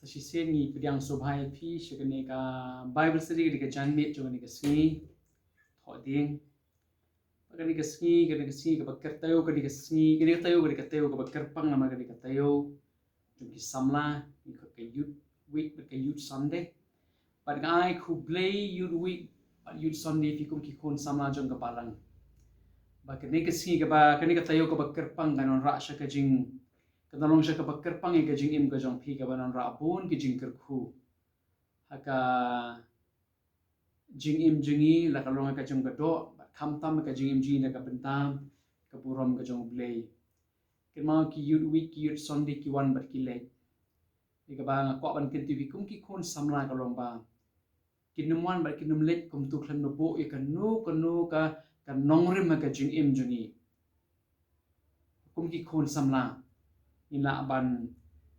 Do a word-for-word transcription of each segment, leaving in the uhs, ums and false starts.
Shisien ngi pdiang sngewbha ïa phi sha kane ka Bible study, kane ka janmiet jong kane ka sngi Thohdieng. Bad kane ka sngi, kane ka sngi kaba kyrteng, kane ka sngi, kane ka taïew, kane ka taïew kaba kyrpang namar kane ka taïew jong ki samla, ngi khot ka Youth Week bad ka Youth Sunday. Bad nga ai khublei Youth Week bad Youth Sunday phi kum ki khun samla jong ka balang. Bad kane ka sngi kaba, kane ka taïew kaba kyrpang kan wanrah sha ka jing, kan long sha kaba kyrpang ïa ka jingim ka jong phi, kaba wanrah bun ki jingkyrkhu ha ka jingim jong ngi, la ka long ka jong ka doh, bad khamtam ka jingim jong ngi na ka bynta ka burom ka jong U Blei. Kynmaw ki Youth Week, ki Youth Sunday ki wan bad ki leit. Ïa kaba nga kwah ban kyntu ïa phi kum ki khun samla ka long ba kin ym wan bad kin ym leit kumto khlem da buh ïa kano kano ka, ka nongrim ha ka jingim jong ngi. Kum ki khun samla ngin lah ban,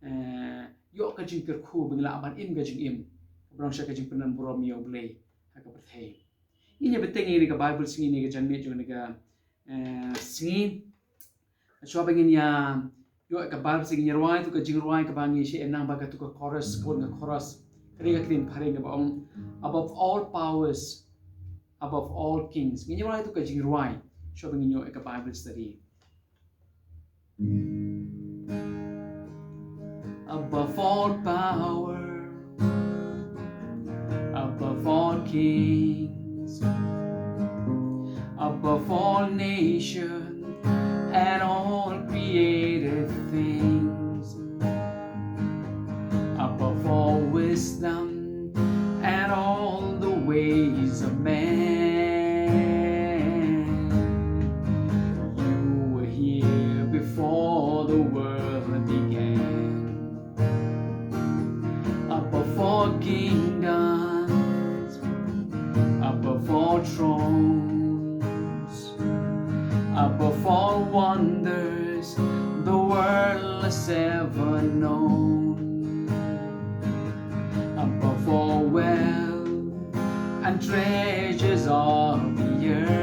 eh, ïoh ka jingkyrkhu, ba ngin lah ban im ka jingim kaba long sha ka jingpynlong burom ïa U Blei ha ka pyrthei. Ngin ïa bteng ïa kane ka Bible sngi, kane ka janmiet jong kane ka, eh, sngi. Shuwa ba ngin ïa ïoh ka Bible sngi, ngin ïa rwai tu ka jingrwai kaba ngi shim nang bad katu ka chorus, ka bun ka chorus. Ka dei ka ktien phareng kaba ong, "Above all powers, above all kings." Ngin ïa rwai tu ka jingrwai shuwa ba ngin ïoh ka Bible study. Above all power, above all kings, above all nations and all created things, above all wisdom and all the ways of man. You were here before the world began. Above all kingdoms, above all thrones, above all wonders the world has ever known, above all wealth and treasures of the earth,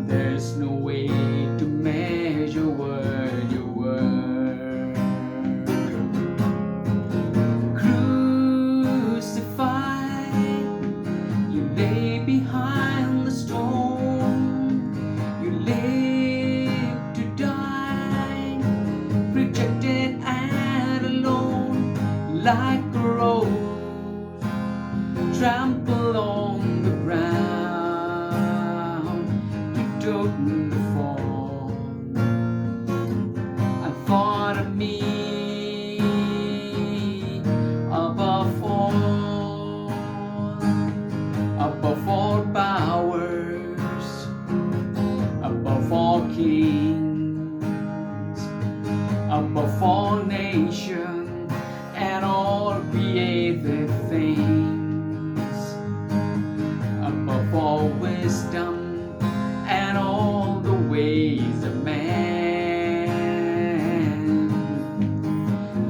there's no way to measure what you were. Crucified, you lay behind the stone. You lived to die, rejected and alone, like a rose trampled on the ground. You took the fall and thought of me above all, above all powers, above all kings, above all nations and all created things, above all wisdom and all the ways of man.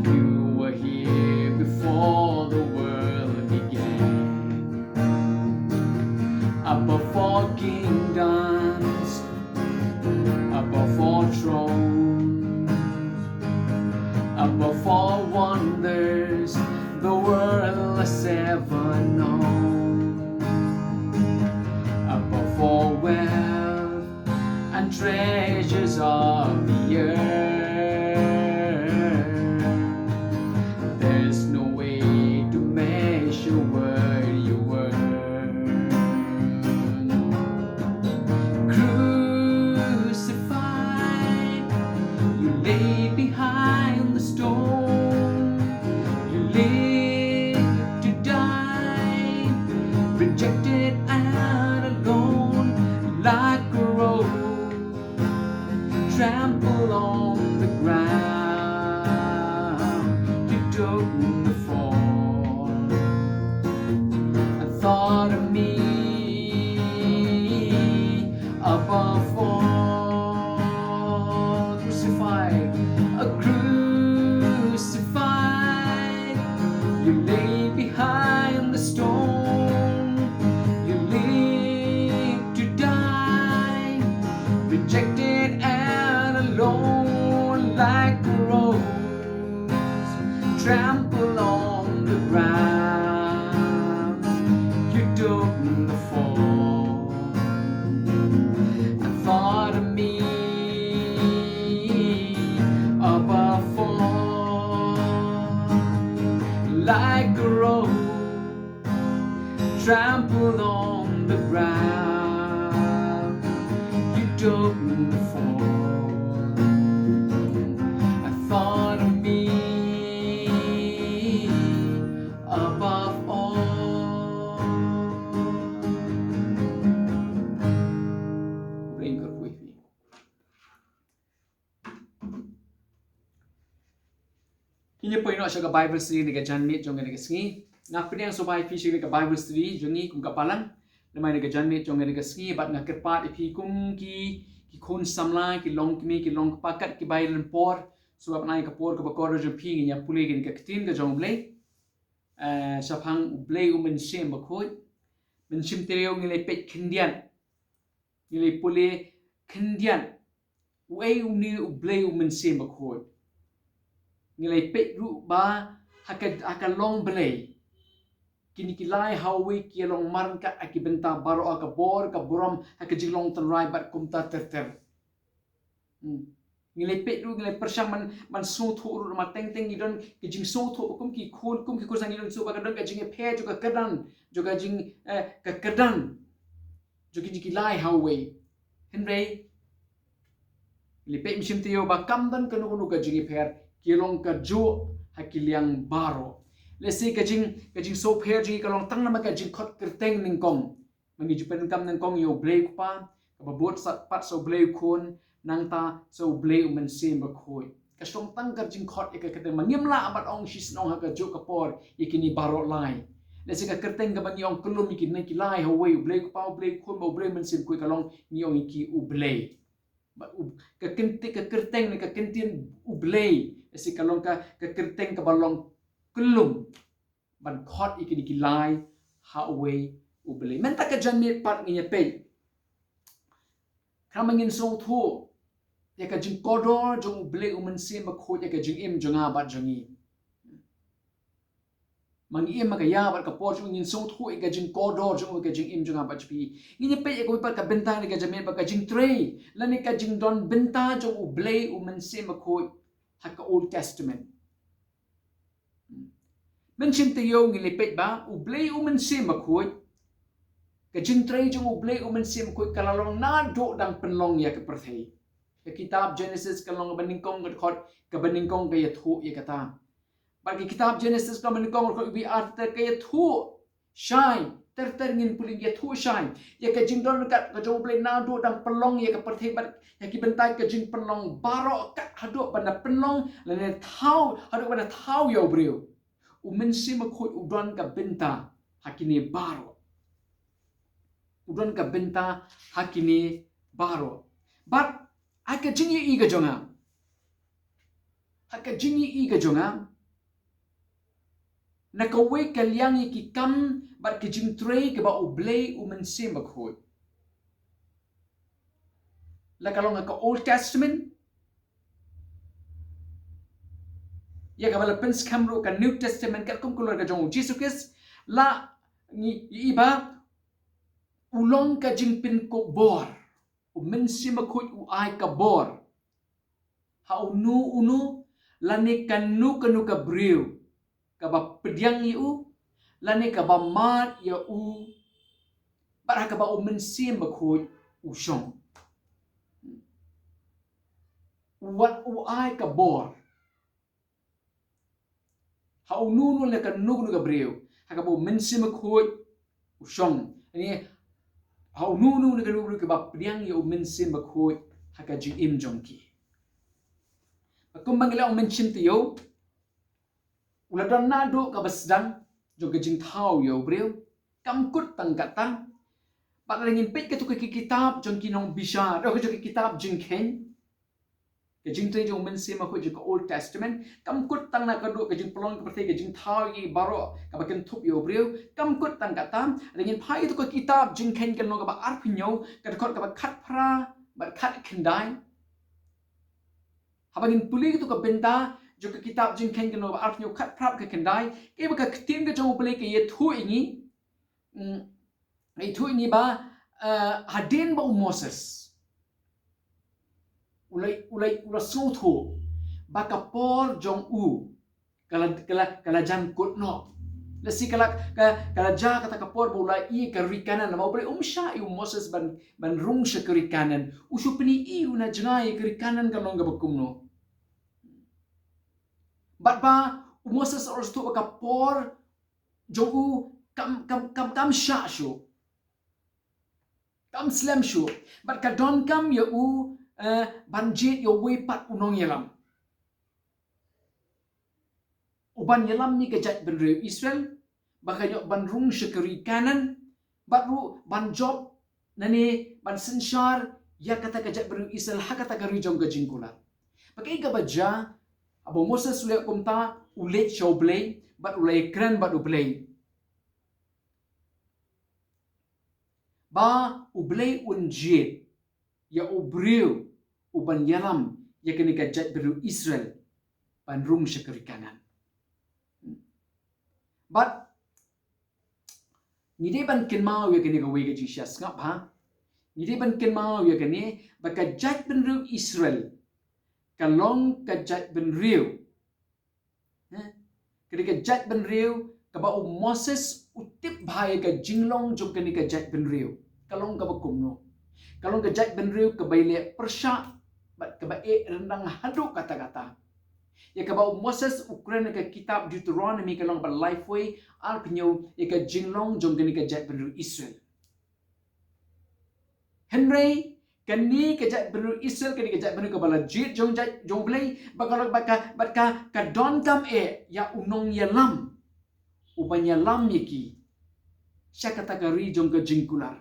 You were here before the world began. Above all kingdoms, above all thrones, above all wonders the world has ever known, above all wealth and treasures of the earth, there's no way to measure what you were. Crucified, you lay behind the stone. You lived to die, rejected and alone, like a rose trampled on the ground. You took the fall and thought of me above all. Crucified, a crucified, you lay behind the stone. You lived to die, rejected and alone, like a rose Trample on the ground. You took the fall. I thought of me above all. Like a rose trampled on the ground. You took the fall. I thought of me above all. Rain God with me. Ngin ïa poi noh sha ka Bible study ne ka janmiet jong ne ka sngi. Nga pdiang sngewbha ïa phi sha ka Bible study jong ngi kum ka balang. Namar ne ka janmiet jong ne ka sngi bad nga kyrpad ïa phi kum ki, ki khun samla, ki long kmie, ki long kpa kat ki bai lem por. Sngewbha na ka por kaba kordor jong phi ngin ïa pule ïa ka ktien ka jong U Blei. Eh, shaphang U Blei U Mynsiem Bakhuid. Mynsiem taïew ngi la peit khyndiat. Ngi la pule khyndiat. Uei une U Blei U Mynsiem Bakhuid. Ngi la peit ruh ba ha ka, ha ka long Blei. Kine ki lai ha uwei ki long markha ha ki bynta baroh, ha ka bor, ka burom, ha ka jinglong tynrai bad kumta ter ter. Hmm. Ngi la peit ruh, ngi la pyrshang ban, ban sngewthuh ruh, namar teng teng ngi don ka jingsngewthuh kum ki khun, kum ki khun sa ngi don sngewthuh ba ka don ka jingïapher jong ka kyrdan, jong ka jing, eh, ka kyrdan jong ki, jong ki lai ha uwei. Hynrei ngi la peit mynsiem taïew ba kam don kano kano ka jingïapher, ki long kajuh ha ki liang baroh. Lehse ka jing, ka jingsngewpher jong ngi ka long tang namar ka jingkhot kyrteng nyngkong. Ma ngi ju pyndonkam nyngkong ïa U Blei U Kpa, kaba bud sa pat sa U Blei U Khun, nangta sa U Blei U Mynsiem Bakhuid. Ka shong tang ka jingkhot ïa ka kyrteng, ma ngim lah ban ong shisha ong ha kajuh ka por ïa kine baroh lai. Lehse ka kyrteng kaba ngi ong kyllum ïa kine ki lai ha uwei, U Blei U Kpa, U Blei U Khun, bad U Blei U Mynsiem Bakhuid, ka long ngi ong ïa ki U Blei. Bad u, ka kynti, ka kyrteng ne ka kyntien U Blei, lehse ka long ka, ka kyrteng kaba long kyllum ban khot ïa kine ki lai ha uwei U Blei. Mynta ka janmiet pat ngin ïa peit. Khnang ba ngin sngewthuh ïa ka jingkordor jong U Blei U Mynsiem Bakhuid ïa ka jingim jong nga bad jong ngi. Ma ngi im ha ka ïa bad ka por jong ngin sngewthuh ïa ka jingkordor jong u ïa ka jingim jong nga bad jong phi. Ngin ïa peit ïa kawei pat ka bynta ne ka janmiet ba ka jingtrei lane ka jingdon bynta jong U Blei U Mynsiem Bakhuid ha ka Old Testament. Mynsiem taïew ngi la peit ba U Blei U Mynsiem Bakhuid, ka jingtrei jong U Blei U Mynsiem Bakhuid ka la long naduh dang pynlong ïa ka pyrthei. Ka kitab Genesis ka long kaba nyngkong, ka dkhot kaba nyngkong ka ïathuh ïa kata. Bad ka kitab Genesis ka long kaba nyngkong, ka dkhot kaba ar ter ter ka ïathuh shai, ter ter ngin pule, ïathuh shai ïa ka jingdon ryngkat ka jong U Blei naduh dang pynlong ïa ka pyrthei bad ïa ki bynta ka jingpynlong baroh kat haduh ban da pynlong lane thaw, haduh ban da thaw ïa u briew. U Mynsiem Bakhuid u don ka bynta ha kine baroh. U don ka bynta ha kine baroh. Bad ha ka jingïohi ka jong nga, ha ka jingïohi ka jong nga, na kawei ka liang ïa ki kam bad ka jingtrei kaba U Blei U Mynsiem Bakhuid, la ka long ha ka Old Testament, ïa kaba la pynskhem ruh ka New Testament katkum ka lor ka jong U Jisu Khrist, la ngi ïohi ba u long ka jingpynkup bor. U Mynsiem Bakhuid u ai ka bor ha uno uno lane kano kano ka briew kaba pdiang ïa u lane kaba mad ïa u, bad ha kaba U Mynsiem Bakhuid u shong. U wat u ai ka bor ha uno uno lane kano kano ka briew ha kaba U Mynsiem Bakhuid u shong. Ani, ha uno uno lane kano kano ka briew kaba pdiang ïa U Mynsiem Bakhuid ha ka jingim jong ki. Bad kumba ngi la ong, mynsiem taïew u la don naduh kaba sdang jong ka jingthaw ïa u briew. Kam kut tang katta. Bad lada ngin peit katto ka kitab jong ki nongbishar, oh, jong ka kitab Jingkheiñ, ka jingtrei jong U Mynsiem Bakhuid jong ka Old Testament, kam kut tang na ka duh ka jingpynlong ka pyrthei, ka jingthaw ïa baroh kaba kynthup ïa u briew. Kam kut tang katta. Lada ngin phai katto ka kitab Jingkheiñ ka lynnong kaba arphew hynñiew, ka dkhot kaba khatphra bad khatkhyndai. Haba ngin pule katto ka bynta, jong ka kitab Jingkheiñ kaba arphew khatphra ka khyndai, ka ba ka ktien ka jong U Blei ka ïathuh ïa ngi. Hmm, ka ïathuh ïa ngi ba, eh, hadien ba u Moses u la, u la, u la sngewthuh ba ka por jong u ka la, ka la, ka la jan kut noh. Lehse ka la, ka, ka la jia kata ka por ba u la ïoh ïa ka ri Kanaan. Namar U Blei um shah ïa u Moses ban, ban rung sha ka ri Kanaan. U shu pyni ïa u na jngai ïa ka ri Kanaan ka long kaba kumno. Bad ba u Moses u la sngewthuh ba ka por jong u kam, kam, kam, kam shah shuh. Kam slem shuh. Bad ka donkam ïa u, eh, ban jied ïa uwei pat u nongïalam. U ban ïalam ïa ka jaitbynriew Israel, ba kan ïoh ban rung sha ka ri Kanaan, bad ruh ban jop, lane ban synshar ïa kata ka jaitbynriew Israel ha kata ka ri jong ka jingkular. Bad kaei kaba jia, haba u Moses u leh kumta, u leit sha U Blei, bad u la ïakren bad U Blei. Ba U Blei un jied ïa u briew u ban ïalam ïa kane ka jaitbynriew Israel ban rung sha ka ri Kanaan. Bad ngi dei ban kynmaw ïa kane kawei ka jingshisha, sngap ha. Ngi dei ban kynmaw ïa kane ba ka jaitbynriew Israel ka long ka jaitbynriew, eh, kane ka jaitbynriew kaba u Moses u tip bha ïa ka jinglong jong kane ka jaitbynriew. Ka long kaba kumno? Ka long ka jaitbynriew kaba ïaleh pyrshah bad kaba eh ryndang haduh katta katta. Ïa kaba u Moses u kren ha ka kitab Deuteronomy ka long ba laiphew arphew hynñiew, ïa ka jinglong jong kane ka jaitbynriew Israel. Hynrei kane ka jaitbynriew Israel, kane ka jaitbynriew kaba la jied jong jait, jong U Blei, bad ka, bad ka, bad ka, ka donkam eh ïa u nongïalam u ban ïalam ïa ki sha kata ka ri jong ka jingkular.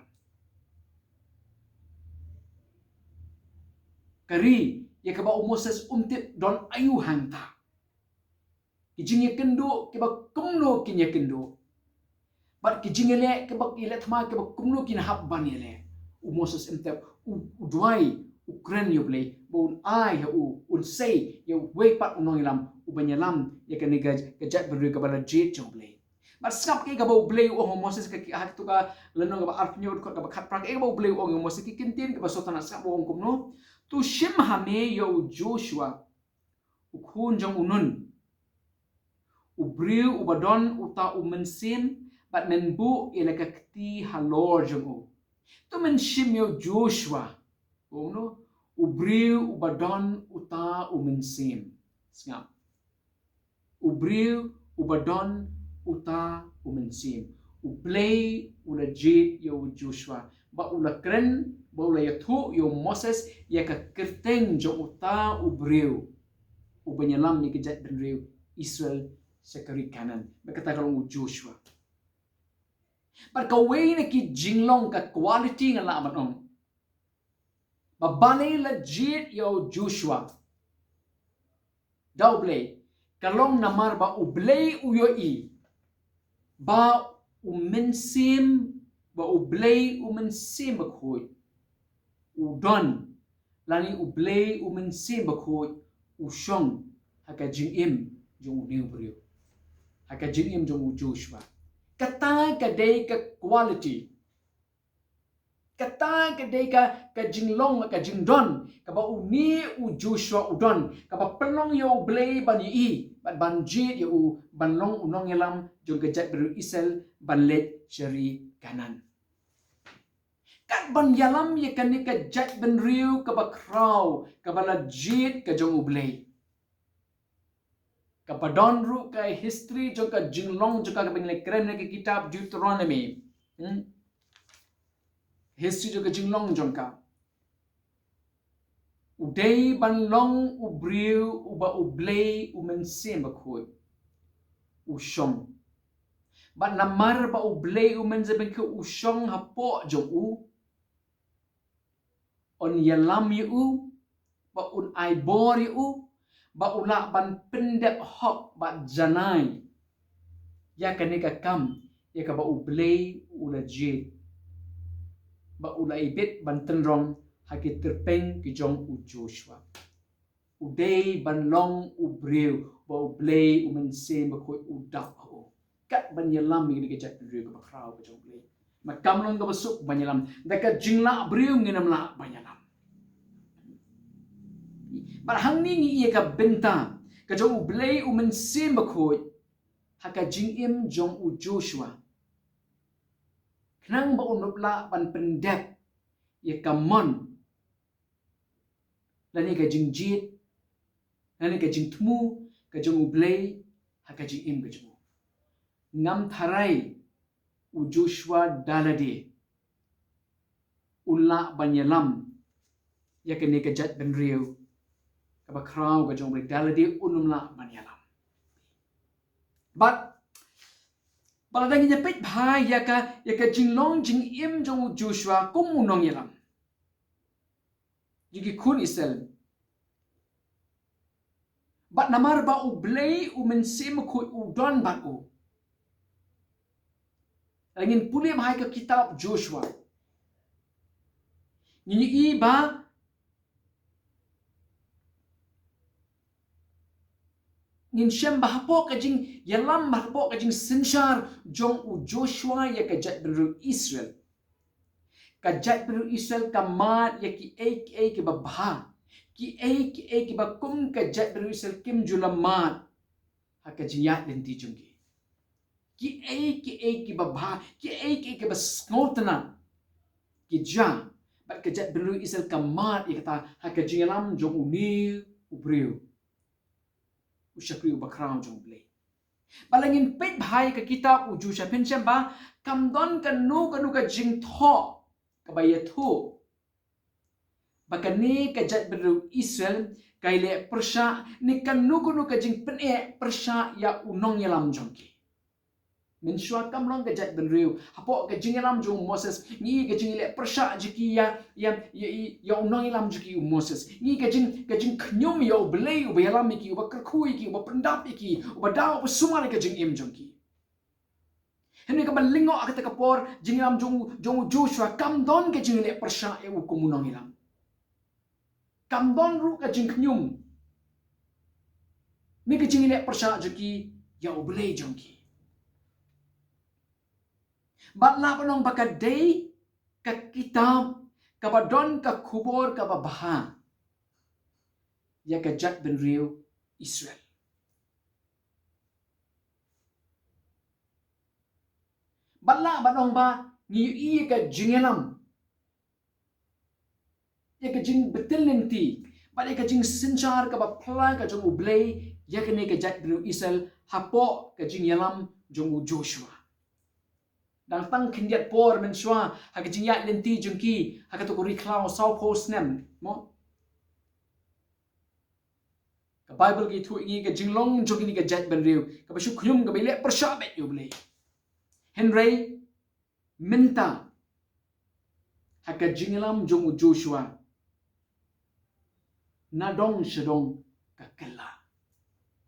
Ka ri ïa kaba u Moses um tip don aïu hangta. Ki jingïakynduh kiba kumno kin ïakynduh, bad ki jingïaleh kiba ïaleh thma kiba kumno kin hap ban ïaleh. U Moses um tip, u, u duwai, u kren ïa U Blei ba un ai ha u, un sei ïa uwei pat u nongïalam u ban ïalam ïa kane ka, ka jaitbynriew kaba la jied jong U Blei. Bad sngap kaei kaba U Blei u ong ha u Moses, ka ki, ha katu ka lynnong kaba arphew hynñiew, dkhot kaba khatphra, kaei kaba U Blei u ong ha u Moses, ki kyntien kiba sngewtynnat. Sngap u ong kumno: To shim ha me ïa u Joshua, u khun jong u Nun, u briew uba don uta u mynsiem, bad men buh ïa la ka kti halor jong u. To men shim ïa u Joshua, kumno, u briew uba don uta u mynsiem. Sngap. U briew uba don uta u mynsiem. U Blei u la jied ïa u Joshua, ba u la kren, ba u la ïathuh ïa u Moses ïa ka kyrteng jong uta u briew u ban ïalam ïa ka jaitbynriew Israel sha ka ri Kanaan. Ba kata ka long u Joshua. Bad kawei na ki jinglong, ka quality, nga lah ban ong, ba balei la jied ïa u Joshua da U Blei, ka long namar ba U Blei u ïohi ba u mynsiem, ba U Blei u Mynsiem Bakhuid u don, lane U Blei u Mynsiem Bakhuid u shong ha ka jingim jong une u briew, ha ka jingim jong u Joshua. Kata ka dei ka quality, kata ka dei ka, ka jinglong, ka jingdon kaba une u Joshua u don, kaba pynlong ïa U Blei ban ïohi bad ban jied ïa u ban long u nongïalam jong ka jaitbynriew Israel ban leit sha ri Kanaan. Kat ban ïalam ïa kane ka jaitbynriew kaba khraw, kaba la jied ka jong U Blei, kaba don ruh ka history jong ka jinglong jong ka, kaba ngi la kren ha ka kitab Deuteronomy. Hmm? History jong ka jinglong jong ka. U dei ban long u briew uba U Blei u Mynsiem Bakhuid u shong. Bad namar ba U Blei u Mynsiem Bakhuid u shong hapoh jong u, un ïalam ïa u, ba un ai bor ïa u, ba u lah ban pyndep hok bad janai ïa kane ka kam ïa kaba U Blei u la jied, ba u la ibit ban tynrong ha ki tyrpeng ki jong u Joshua. u dei ban long u briew ba U Blei U Mynsiem Bakhuid u dap ha u. Kat ban ïalam ïa kane ka jaitbynriew kaba khraw ka jong U Blei. Namar kam long kaba suk ban ïalam. Da ka jinglah briew ngin ym lah ban ïalam. Bad hangne ngi ïohi ïa ka bynta ka jong U Blei U Mynsiem Bakhuid ha ka jingim jong u Joshua. Khnang ba un ym lah ban pyndep ïa ka mon lane ka jingjied lane ka jingthmu ka jong U Blei ha ka jingim ka jong u. Ngam tharai u Joshua da lade un lah ban ïalam ïa kane ka jaitbynriew kaba khraw ka jong U Blei, da lade un ym lah ban ïalam. Bad bad lada ngin ïa peit bha ïa ka, ïa ka jinglong jingim jong u Joshua kum u nongïalam jong ki khun Israel. Bad namar ba U Blei U Mynsiem Bakhuid u don bad u. Lada ngin pule bha ïa ka kitab Joshua, ngin ïohi ba ngin shem ba hapoh ka jingïalam, ba hapoh ka jingsynshar jong u Joshua ïa ka jaitbynriew Israel, ka jaitbynriew Israel ka mad ïa kiei kiei kiba bha, kiei kiei kiba kum ka jaitbynriew Israel kim ju la mad ha ka jingïaid lynti jong ki. Kiei kiei kiba bha, kiei kiei kiba sngewtynnat ki jia, bad ka jaitbynriew Israel ka mad ïa kata ha ka jingïalam jong une u briew, u shakri uba khraw jong U Blei. Bad lada ngin peit bha ïa ka kitab u Joshua phin shem ba kam don kano kano ka jingthoh kaba ïathuh ba kane ka jaitbynriew Israel ka ïaleh pyrshah ne kano kano ka jingpyneh pyrshah ïa u nongïalam jong ki. Mynshuwa kam long ka jaitbynriew. Hapoh ka jingïalam jong u Moses ngi ïohi ka jingïaleh pyrshah jong ki ïa, ïa, ïa, ïa u nongïalam jong ki u Moses. Ngi ïohi ka jing, ka jingkhñium ïa U Blei uba ïalam ïa ki, uba kyrkhu ïa ki, uba pyndap ïa ki, uba daw, uba sumar ïa ka jingim jong ki. Hynrei kaba lyngngoh ha kata ka por, jingïalam jong, jong u Joshua kam don ka jingïaleh pyrshah ïa u kum u nongïalam. Kam don ruh ka jingkhñium ne ka jingïaleh pyrshah jong ki ïa U Blei jong ki. Bad lah ban ong ba ka dei ka kitab kaba don ka khubor kaba bha ïa ka jaitbynriew Israel. Bad lah ban ong ba ngi ïohi ïa ka jingïalam, ïa ka jingbtin lynti, bad ïa ka jingsynshar kaba phylla ka jong U Blei ïa kane ka jaitbynriew Israel hapoh ka jingïalam jong u Joshua. Dang tang khyndiat por mynshuwa ha ka jingïaid lynti jong ki ha kato ka ri khlaw sawphew snem, mo? Ka Baibl ka ïathuh ïa ngi ka jinglong jong kane ka jaitbynriew kaba shu khñium, kaba ïaleh pyrshah beit ïa U Blei. Hynrei mynta ha ka jingïalam jong u Joshua, na dong sha dong ka kylla.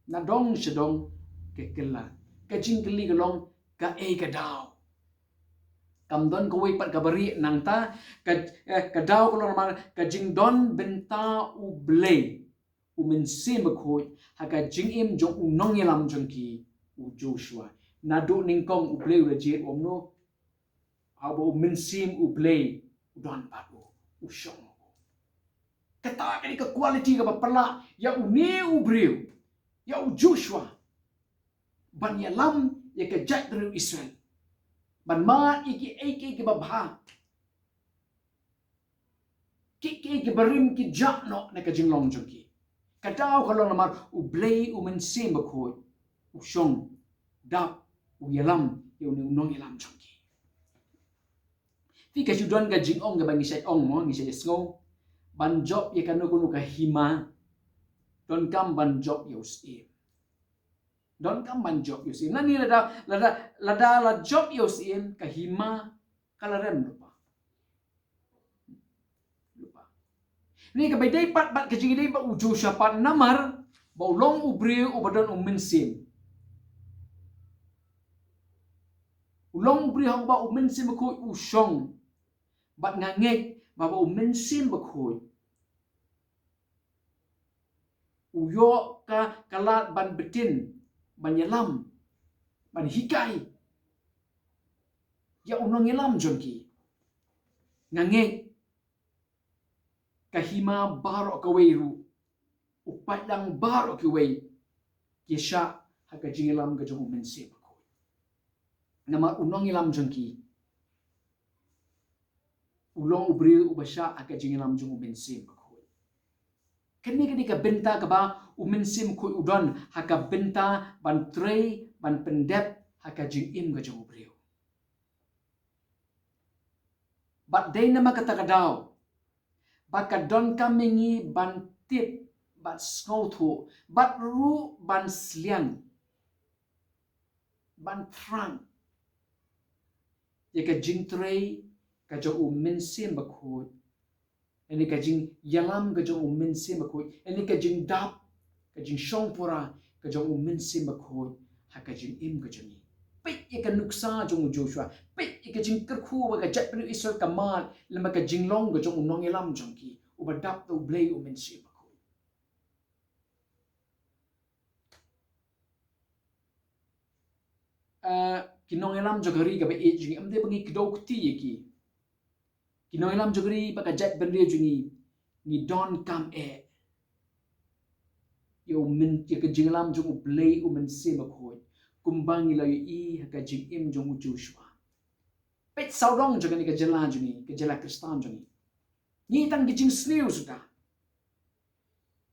Na dong sha dong ka kylla. Ka jingkylli ka long kaei ka daw. Kam don kawei pat kaba rieh nangta, ka, eh, ka daw ka long namar ka jingdon bynta U Blei U Mynsiem Bakhuid ha ka jingim jong u nongïalam jong ki u Joshua. Naduh nyngkong U Blei u la jied, u ong no, haba U Mynsiem U Blei u don bad u, u shong. Kata ka dei ka quality kaba phylla ïa une u briew, ïa u Joshua, ban ïalam ïa ka jaitbynriew Israel, ban mad ïa kiei kiei kiba bha, kiei kiei kiba rim ki jah noh na ka jinglong jong ki. Ka daw ka long namar U Blei U Mynsiem Bakhuid u shong, dap, u ïalam ïa une u nongïalam jong ki. Te ka shu don ka jingong kaba ngi shait ong, mo, ngi shait sngew, ban jop ïa kano kano ka hima donkam ban jop ïa u syiem. Donkam ban jop ïa u syiem. Nangne lada, lada, lada la jop ïa u syiem, ka hima ka la rem lypa. Lypa. Kane kaba dei pat bad ka jingïadei bad u Joshua pat namar ba u long u briew uba don U Mynsiem. U long u briew haba U Mynsiem Bakhuid u shong. Bad nga ngeit ba, ba U Mynsiem Bakhuid, U ïoh ka, ka lad ban btin, ban ïalam, ban hikai ïa u nongïalam jong ki. Nga ngeit ka hima baroh kawei ruh, u paidlang baroh kiwei, ki shah ha ka jingïalam ka jong u Mynsiem Bakhuid. Namar u nongïalam jong ki u long u briew uba shah ha ka jingïalam jong u Mynsiem Bakhuid. Kane ka dei ka bynta kaba u Mynsiem Bakhuid u don ha ka bynta ban trei, ban pyndep ha ka jingim ka jong u briew. Bad dei namar kata ka daw ba ka donkam ïa ngi ban tip, bad sngewthuh, bad ruh ban sliang, ban thrang ïa ka jingtrei ka jong u Mynsiem Bakhuid, ïa ka jingïalam ka jong u Mynsiem Bakhuid, ïa ka jingdap, ka jingshongpura ka jong u Mynsiem Bakhuid ha ka jingim ka jong ngi. Peit ïa ka nuksa jong u Joshua, peit ïa ka jingkyrkhu ba ka jaitbynriew Israel ka mad lem bad ka jinglong ka jong u nongïalam jong ki uba dap da U Blei u Mynsiem Bakhuid. Eh, ki nongïalam jong ka ri kaba ïeit jong ngi, ym dei ba ngi kdew kti ïa ki. Ki nongïalam jong ka ri bad ka jaitbynriew jong ngi, ngi donkam eh ïa u Myn-, ïa ka jingïalam jong U Blei u Mynsiem Bakhuid, kumba ngi la ïohi ha ka jingim jong u Joshua. Peit sawdong jong kane ka jylla jong ngi, ka jylla Khristan jong ngi, ngi tang ki jingsniew suda.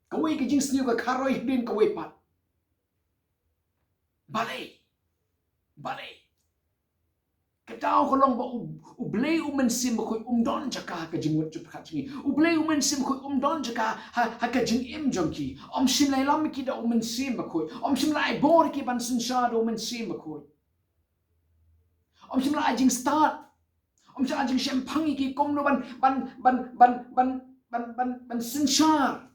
Kawei ka jingsniew ka kharoi hadien kawei pat. Balei? Balei? Ka daw ka long ba U, U Blei u Mynsiem Bakhuid um don jaka ha ka jingmut jingpyrkhat jong ngi. U Blei u Mynsiem Bakhuid um don jaka ha, ha ka jingim jong ki. Um shym la ïalam ïa ki da u Mynsiem Bakhuid. Um shym la ai bor ïa ki ban synshar da u Mynsiem Bakhuid. Um shym la ai jingstad. Um shym la ai jingshemphang ïa ki kumno ban, ban, ban synshar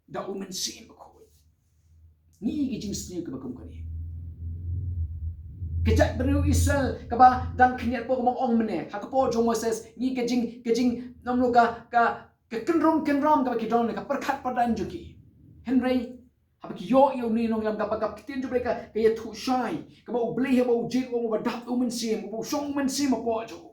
da u Mynsiem Bakhuid. Ngi ki jingsniew kiba kum kane. Ka jaitbynriew Israel kaba dang khyndiat hapoh ka mong ong mynne, ha ka por jong u Moses, ngi ka jing, ka jing, namar ka, ka, ka kynrung kynram kaba ki don, ka pyrkhat pyrdan jong ki. Hynrei haba ki ïoh ïa une u nongïalam kaba, kaba ka ktien jong U Blei ka, ka ïathuh shai, kaba U Blei haba u jied, uba dap da u Mynsiem, uba u shong u Mynsiem hapoh jong u.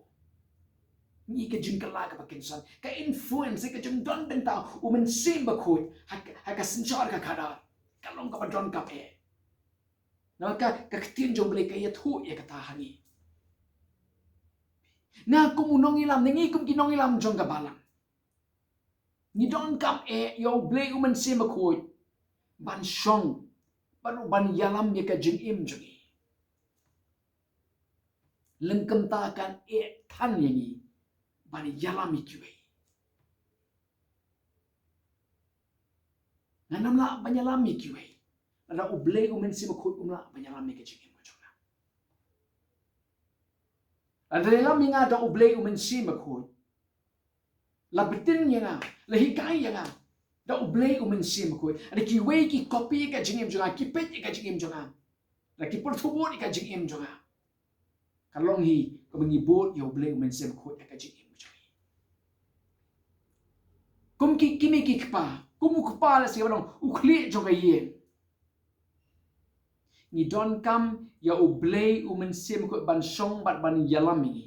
Ngi ka jingkylla kaba kynsan, ka influence, ka jingdon bynta u Mynsiem Bakhuid ha ka, ha ka synshar ka khadar, ka long kaba donkam eh. Namar ka, ka ktien jong U Blei ka ïathuh ïa kata ha ngi. Nga kum u nongïalam, ngi kum ki nongïalam jong ka balang, ngi donkam eh ïa U Blei u Mynsiem Bakhuid ban shong, ban, ban ïalam ïa ka jingim jong ngi. Lymkhamta kan eh than ïa ngi ban ïalam ïa kiwei. Ngan ym lah ban ïalam ïa kiwei lada U Blei u Mynsiem Bakhuid um lah ban ïalam ïa ka jingim ka jong nga. Lada ïalam ïa nga da U Blei u Mynsiem Bakhuid, la btin ïa nga, la hikai ïa nga da U Blei u Mynsiem Bakhuid, lada kiwei ki copy ïa ka jingim jong nga, ki peit ïa ka jingim jong nga, lada ki pyrthuh bud ïa ka jingim jong nga, ka long hi kaba ngi bud ïa U Blei u Mynsiem Bakhuid ha ka jingim jong ngi. Kum ki kmie ki kpa, kum u kpa lehse kaba long u khlieh jong ka ïing, ngi donkam ïa U Blei u Mynsiem Bakhuid ban shong bad ban ïalam ïa ngi,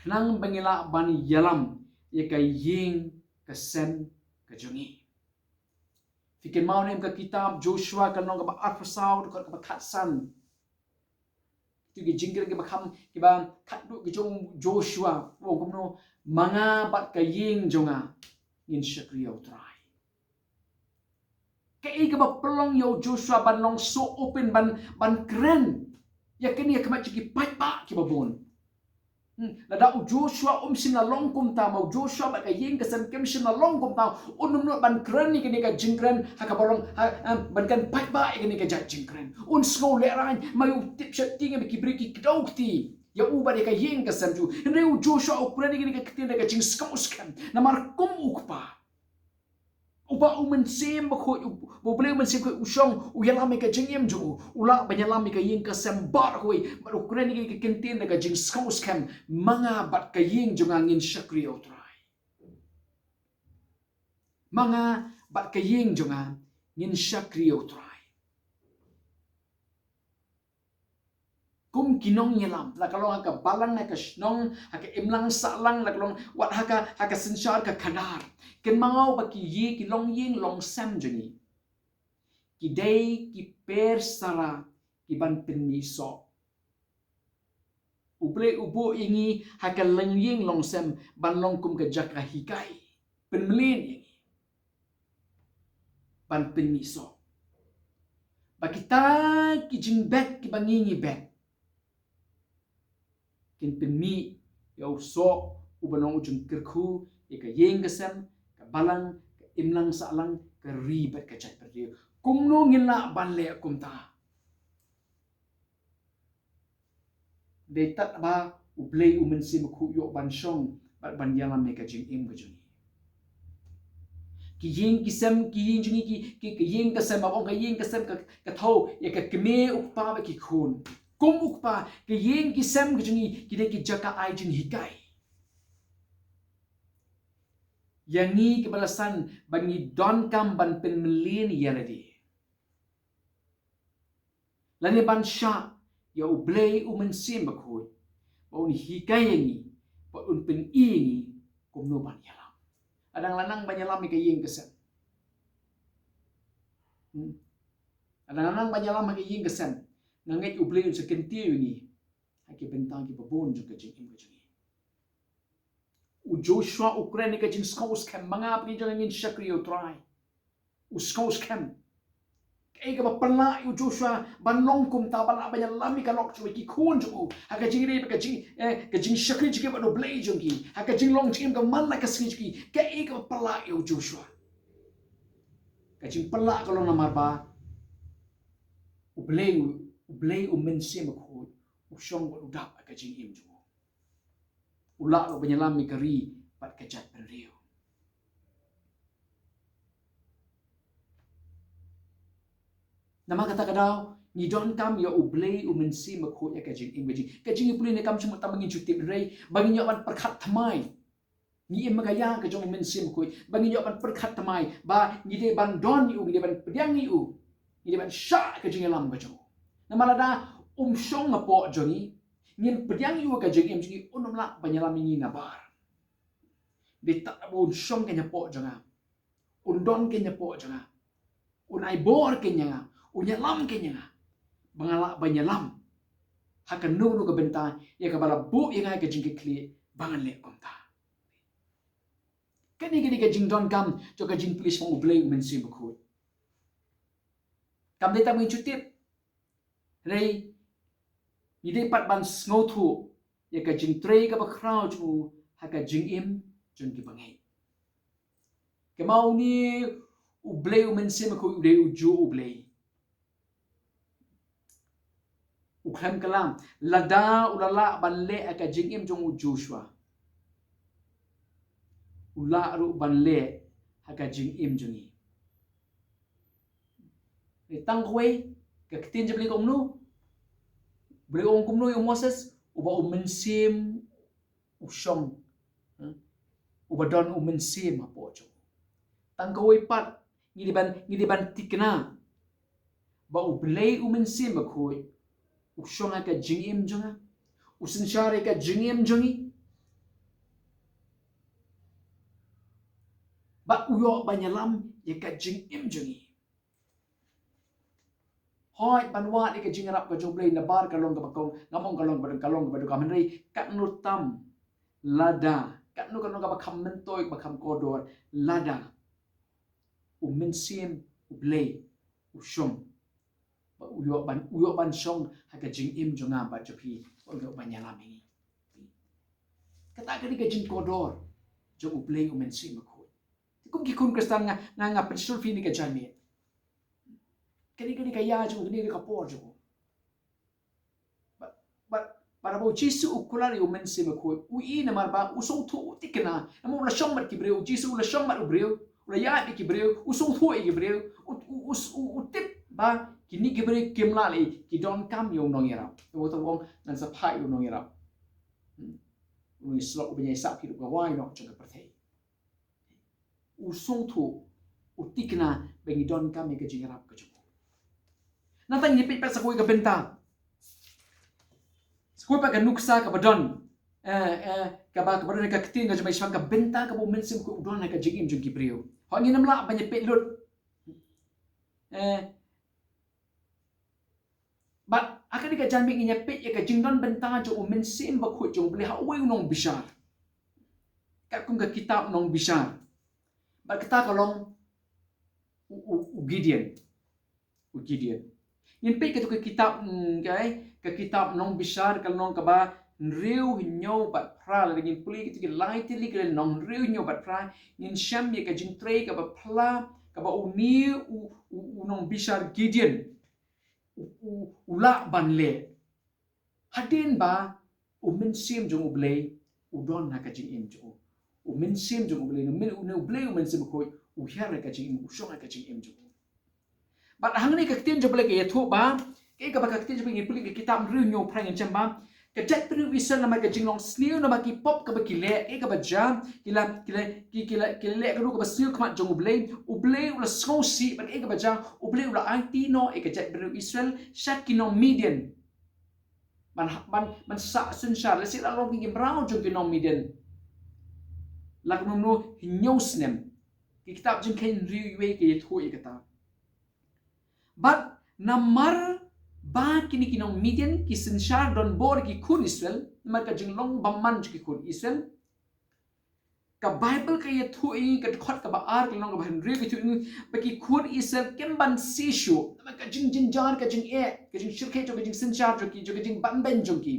khnang ba ngin lah ban ïalam ïa ka ïing ka sem ka jong ngi. Phi kynmaw ne em ka kitab Joshua ka lynnong kaba arphew saw, dkhot kaba khatsan. Kito ki jingkren kiba kham, kiba khatduh ki jong u Joshua, u ong kumno, ma nga bad ka ïing jong nga ngin shakri ïa U Trai. Kaei kaba pynlong ïa u Joshua ban long so open ban, ban kren ïa kane ha khmat jong ki paidbah kiba bun? Hmm, lada u Joshua um shym la long kumta, ma u Joshua bad ka ïing ka sem kim shym la long kumta, un ym nud ban kren ïa kane ka jingkren ha kaba long, ha, em, ban kren paidbah ïa kane ka jait jingkren. Un sngew lehraiñ, ma u tip sheptieng ba ki briew ki kdew kti ïa u bad ïa ka ïing ka sem jong u. Hynrei u Joshua u kren ïa kane ka ktien da ka jingsngew skhem, namar kum u kpa uba u Mynsiem Bakhuid, u, U Blei u Mynsiem Bakhuid u shong, u ïalam ïa ka jingim jong u, u lah ban ïalam ïa ka ïing ka sem baroh kawei, bad u kren ïa ka ktien da ka jingsngew skhem, ma nga bad ka ïing jong nga ngin shakri ïa U Trai. Ma nga bad ka ïing jong nga ngin shakri ïa U Trai. Kum ki nongïalam, la ka long ha ka balang, ha ka shnong, ha ka imlang sahlang, la ka long wat ha ka, ha ka synshar ka khadar. Kynmaw ba ki ïing, ki longïing longsem jong ngi ki dei ki per sara ki ban pynmih soh. U Blei u buh ïa ngi ha ka longïing longsem ban long kum ka jaka hikai, pynmlien ïa ngi ban pynmih soh. Ba kita ki jingbet kiba ngi ngi bet kin pynmih ïa u soh uba long u jingkyrkhu ïa ka ïing ka sem, ka balang, ka imlang sahlang, ka ri bad ka jaitbynriew. Kumno ngin lah ban leh kumta? Dei tang ba U Blei U Mynsiem Bakhuid u ïoh ban shong bad ban ïalam ïa ka jingim ka jong ngi. Ki ïing ki sem, ki ïing jong ngi ki, ki, ki ïing ka sem, ba ong ka ïing ka sem ka, ka thew ïa ka kmie, u kpa bad ki khun. Kum u kpa, ki ïing ki sem ka jong ngi ki dei ki jaka ai jinghikai ïa ngi kiba la san ba ngi donkam ban pynmlien ïa lade, lane ban shah ïa U Blei U Mynsiem Bakhuid ba un hikai ïa ngi, ba un pyni ïa ngi kumno ban ïalam. Lada nga la nang ban ïalam ïa ka ïing ka sem, hmm, lada nga la nang ban ïalam ha ka ïing ka sem, nga ngeit U Blei un sa kyntiew ïa ngi ha ki bynta kiba bun jong ka jingim ka jong ngi. U Joshua u kren ïa ka jingsngewskhem, ma nga bad ngi jong ngi ngin shakri ïa U Trai. U sngewskhem. Kaei kaba pynlah ïa u Joshua ban long kumta, ban lah ban ïalam ïa ka lok jong u, ki khun jong u, ha ka jingïadei bad ka jing, eh, ka jingshakri jong ki bad U Blei jong ki, ha ka jinglong jingim ka man la ka sngi jong ki? Kaei kaba pynlah ïa u Joshua? Ka jingpynlah ka long namar ba U Blei, U Blei U Mynsiem Bakhuid u shong bad u dap ha ka jingim jong u. U lah ruh ban ïalam ïa ka ri bad ka jaitbynriew. Namar kata ka daw ngi donkam ïa U Blei U Mynsiem Bakhuid ïa ka jingim ka jing, ka jingïapule ne kam shu mut tang ba ngin shu tip, hynrei ba ngin ïoh ban pyrkhat thymmai. Ngi im ha ka ïa ka jong U Mynsiem Bakhuid ba ngin ïoh ban pyrkhat thymmai ba ngi dei ban don ïa u, ngi dei ban pdiang ïa u, ngi dei ban shah ka jingïalam ka jong u. Namar lada um shong hapoh jong ngi, ngin pdiang ïa u ha ka jingim jong ngi, un ym lah ban ïalam ïa ngi nabar. Dei tang ba un shong keiñ hapoh jong nga, un don keiñ hapoh jong nga, un ai bor keiñ ïa nga, un ïalam keiñ ïa nga, ba nga lah ban ïalam ha kano kano ka bynta ïa kaba la buh ïa nga ïa ka jingkitkhlieh ba ngan leh kumta. Kane ka dei ka jingdonkam jong ka jingpule shaphang U Blei U Mynsiem Bakhuid. Kam dei tang ba ngin shu tip, hynrei ngi dei pat ban sngewthuh ïa ka jingtrei kaba khraw jong u ha ka jingim jong ki bangeit. Kynmaw, une U Blei U Mynsiem Bakhuid u dei ujuh U Blei. U khlem kyllam, lada u la lah ban leh ha ka jingim jong u Joshua, u lah ruh ban leh ha ka jingim jong ngi. Tang kawei, ka ktien jong U Blei ka ong kumno? U Blei u ong kumno ïa u Moses? Uba U Mynsiem u shong, hmm? Uba don U Mynsiem hapoh jong u. Tang kawei pat, ngi dei ban, ngi dei ban thikna ba U Blei U Mynsiem Bakhuid u shong ha ka jingim jong nga, u synshar ïa ka jingim jong ngi, bad u ïoh ban ïalam ïa ka jingim jong ngi. Hooid, ban wad ïa ka jingïarap ka jong U Blei nabar ka long kaba kong, ngam ong ka long kaba duk, ka long kaba duk, hynrei katno tam lada, katno katno kaba kham myntoi, kaba kham kordor lada U Mynsiem U Blei u shong, ba u ïoh ban, u ïoh ban shong ha ka jingim jong nga bad jong phi, ba u ïoh ban ïalam ïa ngi. Kata ka dei ka jingkordor jong U Blei U Mynsiem Bakhuid. Kum ki khun Khristan nga, nga, nga pynshlur phi ïa kane ka jingmut. Kane, kane ka ïa jong, kane ka por jong. Bad, bad, bad haba U Jisu u kular ïa U Mynsiem Bakhuid, u i namar ba u sngewthuh, u thikna. Namar u la shong bad ki briew, U Jisu u la shong bad u briew, u la ïaid bad ki briew, u sngewthuh ïa ki briew, u, u, u, u, u tip ba kine ki briew kim lah leh, ki donkam ïa u nongïarap. Te u ong, ngan sa phah ïa u nongïarap. Hmm. U nongïasyllok uba ïaisah phi ruh ka wai noh jong ka pyrthei. U sngewthuh u thikna ba ngi donkam ïa ka jingïarap ka jong u. Nangta ngin peit pat sa kawei ka bynta, sa kawei pat ka nuksa kaba don, eh, eh, kaba, kaba don ha ka ktien ka jong U Blei shaphang ka bynta kaba U Mynsiem Bakhuid u don ha ka jingim jong ki briew. Hooid, ngin ym lah ban ïa peit lut. Eh, bad ha kane ka janmiet ngin ïa peit ïa ka jingdon bynta jong U Mynsiem Bakhuid jong U Blei ha uwei u nongbishar, katkum ka kitab Nongbishar. Bad kata ka long u, u, u Gideon. U Gideon. Ngin peit katto ka kitab, mm, ka, ka kitab Nongbishar, ka lynnong kaba hynriew, hynñiew bad phra. Lada ngin pule katto ki lai tylli ki lynnong, hynriew, hynñiew bad phra, ngin shem ïa ka jingtrei kaba phylla kaba une u, u, u nongbishar Gideon u, u, u lah ban leh hadien ba U Mynsiem jong U Blei u don ha ka jingim jong u. U Mynsiem jong U Blei, une U Blei U Mynsiem Bakhuid u hiar ha ka jingim, u shong ha ka jingim jong u. Bad hangne ka ktien jong U Blei ka ïathuh ba, kaei kaba ka ktien jong U Blei, ngin pule ka kitab Hynriew, hynñiew, phra, ngin shem ba ka jaitbynriew Israel namar ka jinglong sniew, namar ki pop kaba ki leh, kaei kaba jia, ki la, ki la, ki, ki la, ki la leh kano kaba sniew ha khmat jong U Blei, U Blei u la sngewsih. Bad kaei kaba jia, U Blei u la aiti noh ïa ka jaitbynriew Israel sha ki nong Midian. Ban, ban, ban sah synshar, lehse la long ki mraw jong ki nong Midian. La kumno, hynñiew snem. Ki kitab Jingkheiñ hynriew, hynñiew ka ïathuh ïa kata. Bad namar ba kine ki nong Midian ki synshar donbor ïa ki khun Israel, namar ka jinglong bymman jong ki khun Israel, ka Baibl ka ïathuh ïa ngi, ka dkhot kaba ar, ka lynnong kaba hynriew ka ïathuh ïa ngi ba ki khun Israel kim banse shuh namar ka jingjynjar, ka jingeh, ka jingshyrkhei jong, ka jingsynshar jong ki, jong ka jingbanbeiñ jong ki.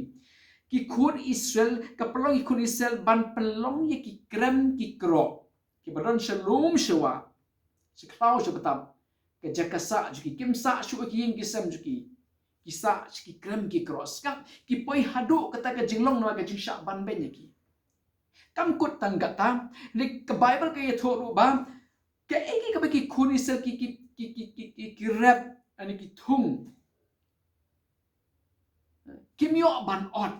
Ki khun Israel, ka pynlong ïa ki khun Israel ban pynlong ïa ki krem ki krok kiba don sha lum sha wah, sha khlaw sha btap, ka jaka sah jong ki. Kim sah shuh ha ki ïing ki sem jong ki. Ki sah sha ki krem ki krok. Sngap, ki poi haduh kata ka jinglong namar ka jingshah banbeiñ ïa ki. Kam kut tang kata, hynrei ka Baibl ka ïathuh ruh ba kaei kaei kaba ki khun Israel ki, ki, ki rep, ani ki thung, kim ïoh ban ot.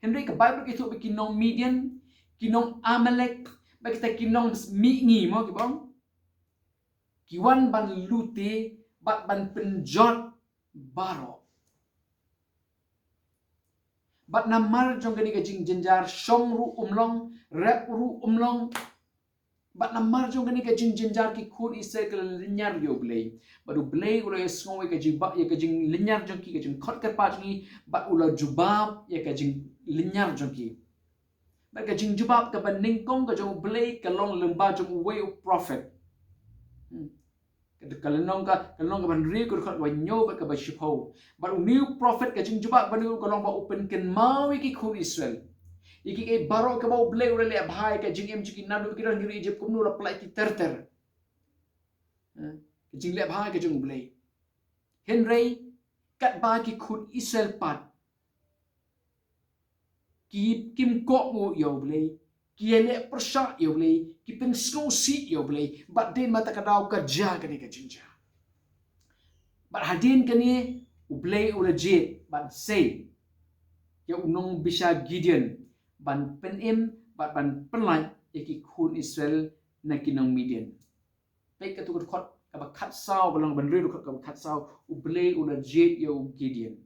Hynrei ka Baibl ka ïathuh ba ki nong Midian, ki nong Amalek, ba kita ki nongmihngi mo ki bang, ki wan ban lute bad ban pynjot baroh. Bad namar jong kane ka jingjynjar, shong ruh um long, rep ruh um long. Bad namar jong kane ka jingjynjar, ki khun Israel ki la lynñiar ïa U Blei. Bad U Blei u la ïasngew ïa ka jingba, ïa ka jinglynñiar jong ki, ka jingkhot kyrpad jong ki, bad u la jubab ïa ka jinglynñiar jong ki. Bad ka jingjubab kaba nyngkong ka jong U Blei ka long lyngba jong uwei u prophet. Hmm. Ka, ka lynnong ka, ka lynnong kaba hynriew, ka dkhot kaba hynñiew bad kaba shiphew. Bad une u prophet, ka jingjubab kaba une ka long ba u pynkynmaw ïa ki khun Israel ïa kiei baroh kiba U Blei u la leh bha ha ka jingim jong ki naduh ba ki don ha ri Ijipt, kumno u la pynlait ïa ki ter ter. Eh, ka jingleh bha ka jong U Blei. Hynrei katba ki khun Israel pat ki, kim kohnguh ïa U Blei, ki ïaleh pyrshah ïa U Blei, ki pynsngewsih ïa U Blei, bad hadien kata ka daw ka jia kane ka jingjia. Bad hadien kane U Blei u la jied ban sei ïa u nongbishar Gideon ban pynim bad ban pynlait ïa ki khun Israel na ki nong Midian. Peit katto ka dkhot kaba khatsaw, ka lynnong kaba hynriew, dkhot kaba khatsaw, U Blei u la jied ïa u Gideon.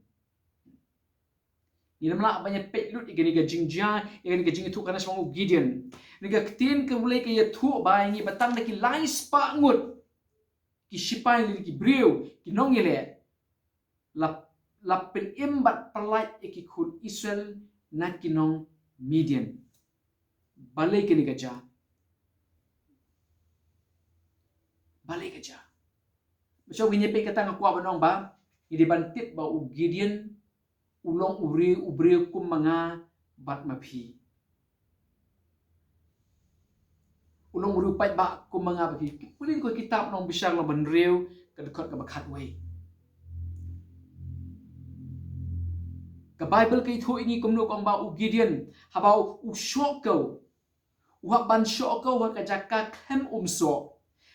Ngim lah ban ïa peit lut ïa kane ka jingjia, ïa kane ka jingïathuhkhana shaphang u Gideon. Kane ka ktien ka U Blei ka ïathuh ba ïa ngi ba tang da ki lai spah ngut ki shipai lane ki briew, ki nongïaleh, la, la pynim bad pynlait ïa ki khun Israel na ki nong Midian. Balei kane ka jia? Balei ka jia? Ba shuwa ngin ïa peit kata, nga kwah ban ong ba ngi dei ban tip ba u Gideon u long u briew, u briew kum ma nga bad ma phi. U long u briew paidbah kum ma nga bad phi. Pule ïa ka kitab Nongbishar lynnong ba hynriew, ka dkhot kaba khatwei. Ka Baibl ka ïathuh ïa ngi kumno, ka ong ba u Gideon, haba u, u shoh kew, u hap ban shoh kew ha ka jaka khlem umsoh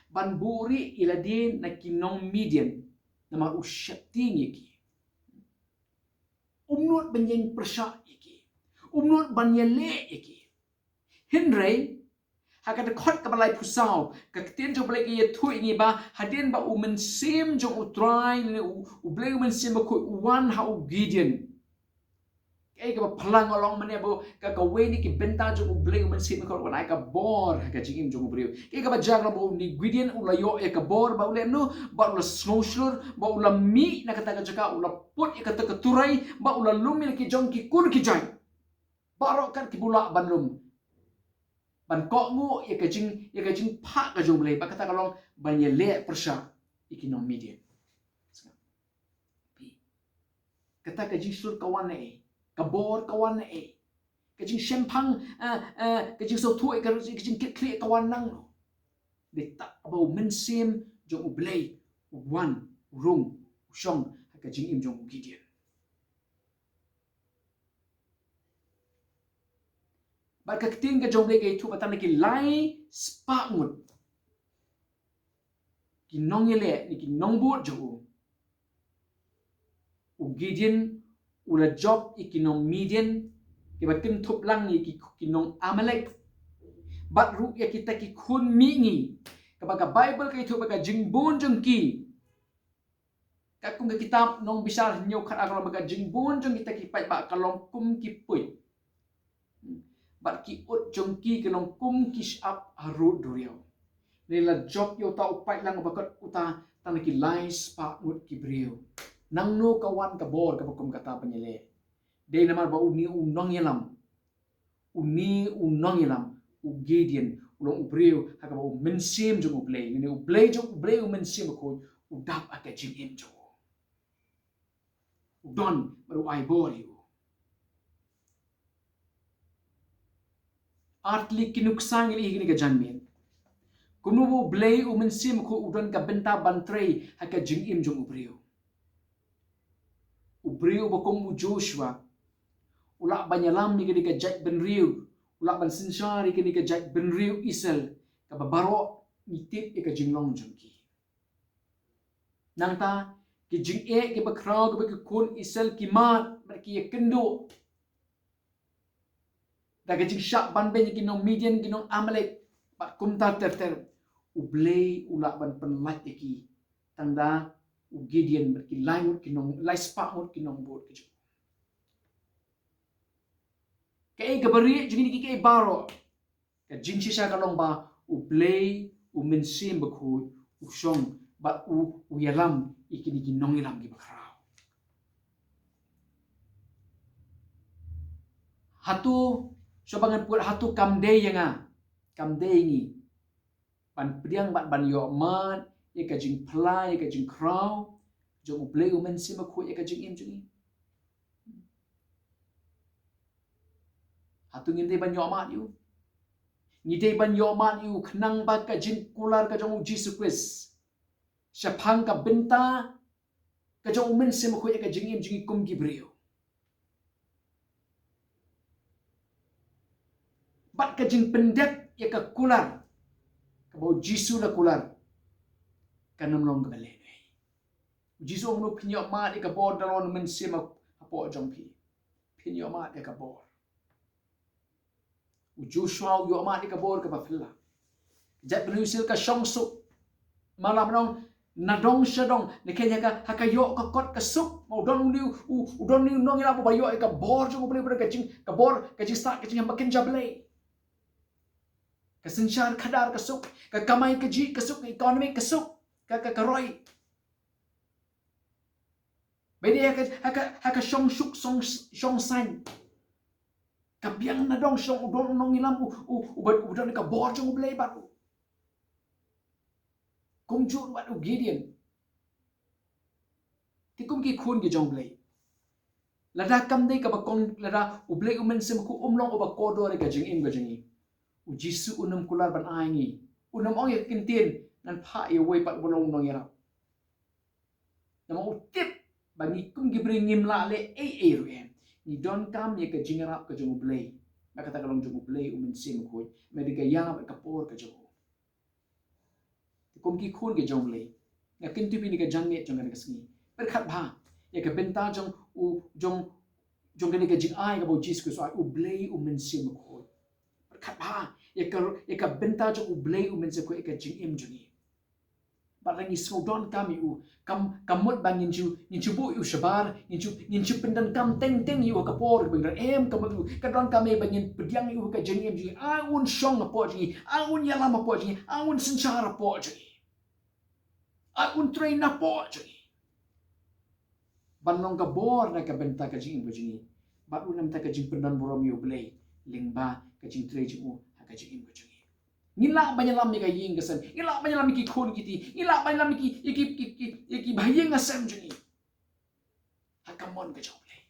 ban buhrieh ïa lade na ki nong Midian, namar u sheptieng ïa ki. Um nud ban ïeng pyrshah ïa ki. Um nud ban ïaleh ïa ki. Hynrei Ha ka dkhot kaba laiphew saw, ka ktien jong U Blei ka ïathuh ïa ngi ba hadien ba U Mynsiem jong U Trai, ne U, U Blei U Mynsiem Bakhuid u wan ha u Gideon, kaei kaba phylla nga long mynne ba ka, kawei na ki bynta jong U Blei U Mynsiem Bakhuid, u wan ai ka bor ha ka jingim jong u briew. Kaei kaba jia ka long ba une u Gideon u la ïoh ïa ka bor ba u leh kumno, ba u la sngewshlur, ba u la mih na kata ka jaka, u la put ïa kata ka turoi, ba u la lum ïa la ki jong ki kur ki jait. Baroh kat kiba u lah ban lum, ban kohnguh ïa ka jing, ïa ka jingphah ka jong U Blei, bad kata ka long ban ïaleh pyrshah ïa ki nong Midian. Kata ka jingshlur ka wan na ei? Ka bor ka wan na ei? Ka jingshemphang, eh, eh, ka jingsngewthuh, ka, ka jingkitkhlieh ka wan nangno? Dei tang ba U Mynsiem jong U Blei u wan, u rung, u shong ha ka jingim jong u Gideon. Bad ka ktien ka jong U Blei ka ïathuh ba tang na ki lai spah ngut ki nongïaleh ne ki nongbud jong u, u Gideon u la jop ïa ki nong Midian, kiba kynthup lang ïa ki, ki nong Amalek, bad ruh ïa kita ki khun mihngi, kaba ka Baibl ka ïathuh ba ka jingbun jong ki, katkum ka kitab Nongbishar hynñiew khatar ka long ba ka jingbun jong kita ki paidbah ka long kum ki puit, bad ki ut jong ki ka long kum ki shyiap harud duriaw. Lane la jop ïa uta u paidlang uba kot uta tang na ki lai spah ngut ki briew. Nangno ka wan ka bor kaba kum kata ban ïaleh? Dei namar ba une u nongïalam, une u nongïalam, u Gideon, u long u briew ha kaba U Mynsiem jong U Blei, lane U Blei jong, U Blei U Mynsiem Bakhuid u dap ha ka jingim jong u. U don bad u ai bor ïa u. Ar tylli ki nuksa ngi la ïohi ha kane ka janmiet kumno ba U Blei U Mynsiem Bakhuid u don ka bynta ban trei ha ka jingim jong u briew. U briew uba kum u Joshua u lah ban ïalam ïa kane ka jaitbynriew, u lah ban synshar ïa kane ka jaitbynriew Israel, kaba baroh ngi tip ïa ka jinglong jong ki. Nangta ki jingeh kiba khraw kiba ki khun Israel ki mad bad ki ïakynduh da ka jingshah ban beiñ ïa ki nong Midian, ki nong Amalek, bad kumta ter ter, U Blei u lah ban pynlait ïa ki tang da u Gideon bad ki lai ngut ki nong, lai spah ngut ki nongbud ki jong u. Kaei kaba rieh jong kine kiei kiei baroh? Ka jingshisha ka long ba U Blei U Mynsiem Bakhuid u shong bad u, u ïalam ïa kine ki nongïalam kiba khraw. Hato, shuwa ba ngan put, hato kam dei ïa nga, kam dei ïa ngi ban pdiang bad ban ïohmad ïa ka jingphylla, ïa ka jingkhraw jong U Blei U Mynsiem Bakhuid ïa ka jingim jong ngi? Hato ngim dei ban ïohmad ïa u? Ngi dei ban ïohmad ïa u khnang ba ka jingkular ka jong U Jisu Khrist shaphang ka bynta ka jong U Mynsiem Bakhuid ïa ka jingim jong ngi kum ki briew, bad ka jingpyndep ïa ka kular kaba U Jisu u la kular, kan ym long kaba lehnoh. U Jisu u ong, phin ïohmad ïa ka bor da la wan U Mynsiem hapoh jong phi. Phin ïohmad ïa ka bor. U Joshua u ïohmad ïa ka bor kaba phylla. Ka jaitbynriew Israel ka shong suk. Malam nong, nadong shadong, ne kane ka, ha ka ïoh ka kot ka suk. Ma u don une u, u, u don une u nongïalam uba ïoh ïa ka bor jong U Blei, ka jing, ka bor, ka jingstad, ka jingïam ba kynja Blei. Ka synshar khadar ka suk, ka kamai kajih ka suk, ka economy ka suk, ka, ka, ka roi. Ba dei ha ka, ha ka, ha ka shong suk, shong, shong saiñ. Ka biang nadong shadong, u don u nongïalam u, u, u, u don ka bor jong U Blei bad u. Kumjuh bad u Gideon. Te kum ki khun ki jong U Blei, lada kam dei kaba kong, lada U Blei U Mynsiem Bakhuid um long uba kordor ïa ka jingim ka jong ngi, U Jisu un ym kular ban ai ngi. Un ym ong ïa ka ktien, ngan phah ïa uwei pat uba long u nongïarap. Namar u tip ba ngi kum ki briew ngim lah leh ei ei ruh em. Ngi donkam ïa ka jingïarap ka jong U Blei. Bad kata ka long jong U Blei U Mynsiem Bakhuid, namar ka ïa bad ka por ka jong u. Te kum ki khun ki jong U Blei, nga kyntu ïa phi ha kane ka janmiet jong kane ka sngi, pyrkhat bha ïa ka bynta jong u, jong, jong kane ka jingai kaba U Jisu Khrist u ai, U Blei U Mynsiem Bakhuid. Pyrkhat bha Ïa ka, ïa ka bynta jong U Blei U Mynsiem Bakhuid ïa ka jingim jong ngi. Bad lada ngi sngew donkam ïa u, kam, kam mut ba ngin ju, ngin ju buh ïa u shabar, ngin ju, ngin ju pyndonkam teng teng ïa u ha ka por ba ngi don. Em, kam mut, ka donkam ïa ba ngin pdiang ïa u ha ka jingim jong ngi. Ai un shong hapoh jong ngi, ai un ïalam hapoh jong ngi, ai un synshar hapoh jong ngi, ai un trei napoh jong ngi. Ban long ka bor na ka bynta ka jingim ka jong ngi, bad ruh na ka bynta ka jingpyndonburom ïa U Blei lyngba ka jingtrei jong u ha ka jingim ka jong ngi. Ngin lah ban ïalam ïa ka ïing ka sem, ngin lah ban ïalam ïa ki khun ki kti, ngin lah ban ïalam ïa ki, ïa ki, ïa ki, ïa ki bahaïing hasem jong ngi ha ka mon ka jong U Blei.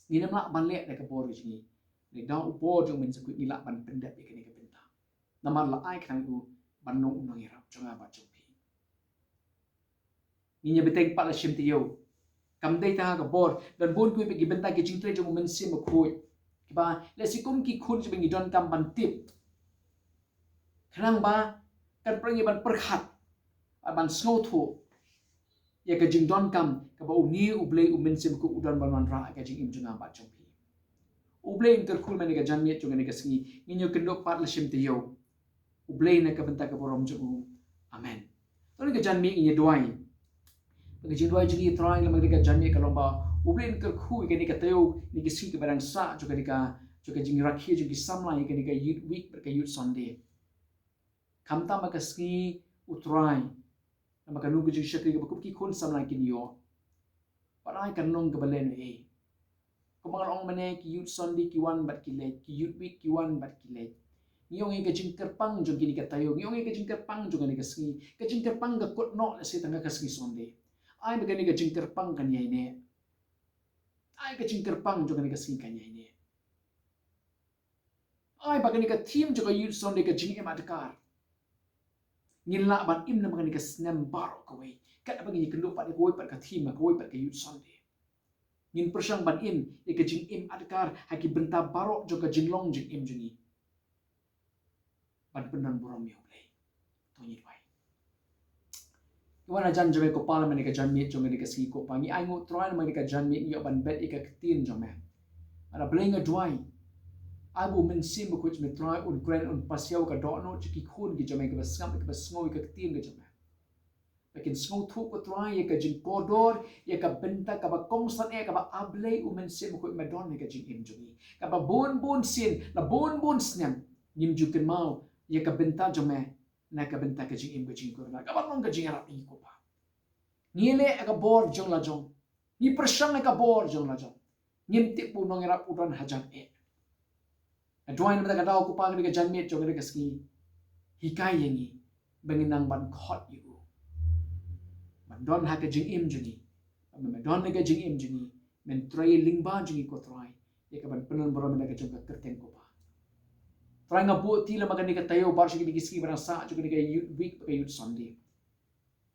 Ngin ym lah ban leh da ka bor ka jong ngi. Lada u bor jong U Mynsiem Bakhuid, ngin lah ban pyndep ïa kane ka bynta. Namar la ai khnang ïa u ban long u nongïarap jong nga bad jong phi. Ngin ïa bteng pat la shim taïew. Kam dei tang ha ka bor, don bun kiwei pat ki bynta ki jingtrei jong U Mynsiem Bakhuid, kiba lehse kum ki khun kiba ngi donkam ban tip, khnang ba kan pynlong ïa ngi ban pyrkhat, ban sngewthuh ïa ka jingdonkam kaba une U Blei U Mynsiem Bakhuid u don ban wanrah ïa ka jingim jong nga bad jong phi. U Blei un kyrkhu ïa me ha kane ka janmiet jong kane ka sngi. Ngin ïa kynduh pat la shim taïew. U Blei na ka bynta ka burom jong u. Amen. To ha kane ka janmiet ngin ïa duwai. Ka jingduwai jong ngi, Trai, namar kane ka janmiet ka long ba U Blei un kyrkhu ïa kane ka taïew, kane ka sngi kaba dang sah jong kane ka, jong ka jingrakhe jong ki samla ïa kane ka Youth Week bad ka Youth Sunday. Khamtam ha ka sngi, U Trai, namar kano kano ka jingshakri kaba kum ki khun samla kin ïoh, bad ai kan long kaba lehnohei. Kumba nga la ong mynne, ki Youth Sunday ki wan bad ki leit, ki Youth Week ki wan bad ki leit. Ngi ong ïa ka jingkyrpang jong kane ka taïew, ngi ong ïa ka jingkyrpang jong kane ka sngi, ka jingkyrpang ka kut noh lehse tang ha ka sngi Sunday. Ai ba kane ka jingkyrpang kan ïaineh. Ai ka jingkyrpang jong kane ka sngi kan ïaineh. Ai ba kane ka theme jong ka Youth Sunday, ka jingim adkar, ngin lah ban im namar kane ka snem baroh kawei. Katba ngin ïa kynduh pat ïa kawei pat ka theme, kawei pat ka Youth Sunday, ngin pyrshang ban im ïa ka jingim adkar ha ki bynta baroh jong ka jinglong jingim jong ngi, ban pyndonburom ïa U Blei. To ngin duwai. Ngi wan hajan jong me ko Pa, namar kane ka janmiet jong kane ka sngi ko Pa, ngi ainguh Trai namar kane ka janmiet ngi ïoh ban bet ïa ka ktien jong me. Bad A Blei nga duwai, ai ba U Mynsiem Bakhuid jong me Trai un kren, un pasiaw ïa ka dohnud jong ki khun ki jong me, kiba sngap, kiba sngew ïa ka ktien ka jong me, ba kin sngewthuh ko Trai ïa ka jingkordor, ïa ka bynta kaba kongsan eh kaba A Blei U Mynsiem Bakhuid me don ha ka jingim jong ngi, kaba bun bun sien, la bun bun snem ngim ju kynmaw ïa ka bynta jong me na ka bynta ka jingim ka jong ngi ko Trai, kaba long ka jingïarap ïa ngi ko Pa. Ngi leh ha ka bor jong la jong, ngi pyrshang ha ka bor jong la jong, ngim tip ba u nongïarap u don hajan eh. Nga duwai namar kata ka daw ko Pa, ha kane ka janmiet jong kane ka sngi, hikai ïa ngi ba ngin nang ban khot ïa u ban don ha ka jingim jong ngi. Ba me don ha ka jingim jong ngi, men trei lyngba jong ngi ko Trai, ïa ka ban pyndonburom ïa ka jong ka kyrteng ko Pa. Trai, nga buh ti namar kane ka taïew baroh shi kine ki sngi ba dang sah jong kane ka Youth Week bad ka Youth Sunday.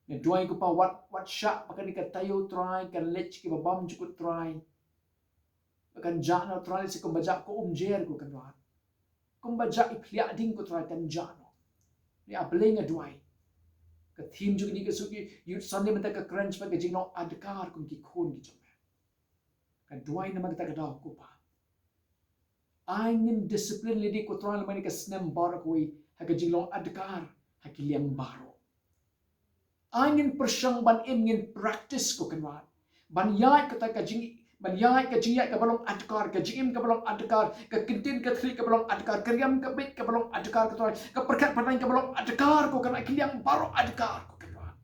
Nga duwai ko Pa, wat, wat shah ba kane ka taïew Trai kan leit sha kiba bymjukut Trai, ba kan jah noh Trai lehse kumba jah ka umjer ko Kynrad, kumba jah i phliah ding ko Trai, kan jah noh. Hynrei A Blei nga duwai, ka theme jong kane ka sngi Youth Sunday mynta ka kren shaphang ka jinglong adkar kum ki khun ki jong me. Nga duwai namar kata ka daw ko Pa, ai ngin discipline lade ko Trai namar kane ka snem baroh kawei ha ka jinglong adkar ha ki liang baroh. Ai ngin pyrshang ban im, ngin practice ko Kynrad, ban ïaid kata ka jing, ban ïaid ka jingïaid kaba long adkar, ka jingim kaba long adkar, ka ktien ka thylliej kaba long adkar, ka riam ka beit kaba long adkar ko Trai, ka pyrkhat pyrthei kaba long adkar ko Kynrad, ki liang baroh adkar ko Kynrad,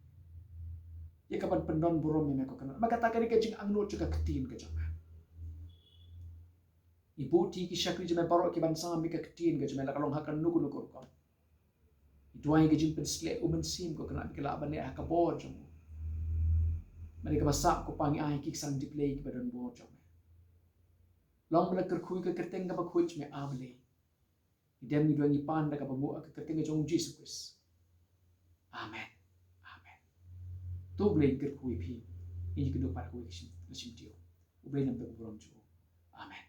ïa ka ban pyndonburom ïa me ko Kynrad. Namar kata kane ka jingangnud jong ka ktien ka jong me. Ngi buh ti ki shakri jong me baroh ki ban sam ïa ka ktien ka jong me, la ka long ha kano kano ka rukom. Ngi duwai ka jingpynshlur U Mynsiem ko Kynrad, ba ki lah ban leh ha ka bor jong u. Bad ïa kaba sah ko Pa, ngi ai ki san diplei kiba don bor jong me. Long ba la kyrkhu ïa ka kyrteng kaba khuid jong me A Blei. Ngi dem ngi duwai ngi pan da kaba nguh ha ka kyrteng ka jong U Jisu Khrist. Amen. Amen. To U Blei un kyrkhu ïa phi. Ngi kynduh pat kawei ka shim, ka shim taïew. U Blei un pynburom ïa u. Amen.